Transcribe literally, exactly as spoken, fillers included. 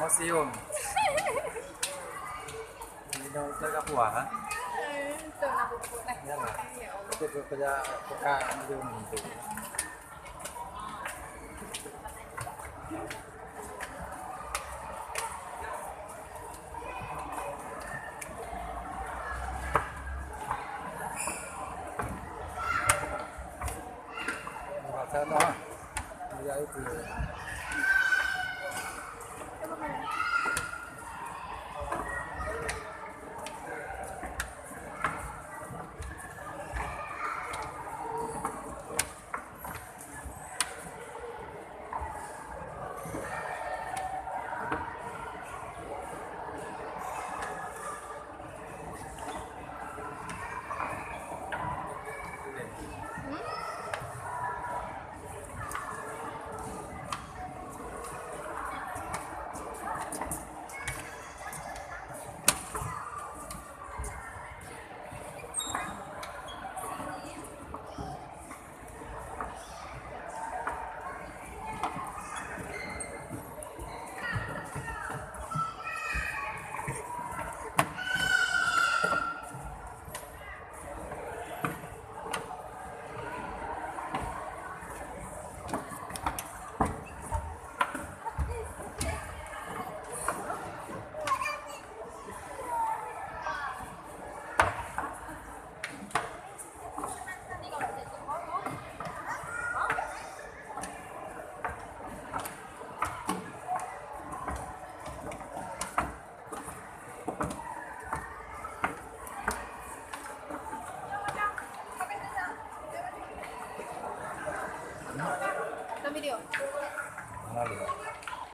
Sium. Ini dong, kita ka puas, ha? Eh, tu nak pupuk dah. Ya lah. Ya Allah. Itu kerja peka macam itu. Rasa dah. Ya, itu. Video. Mana dia?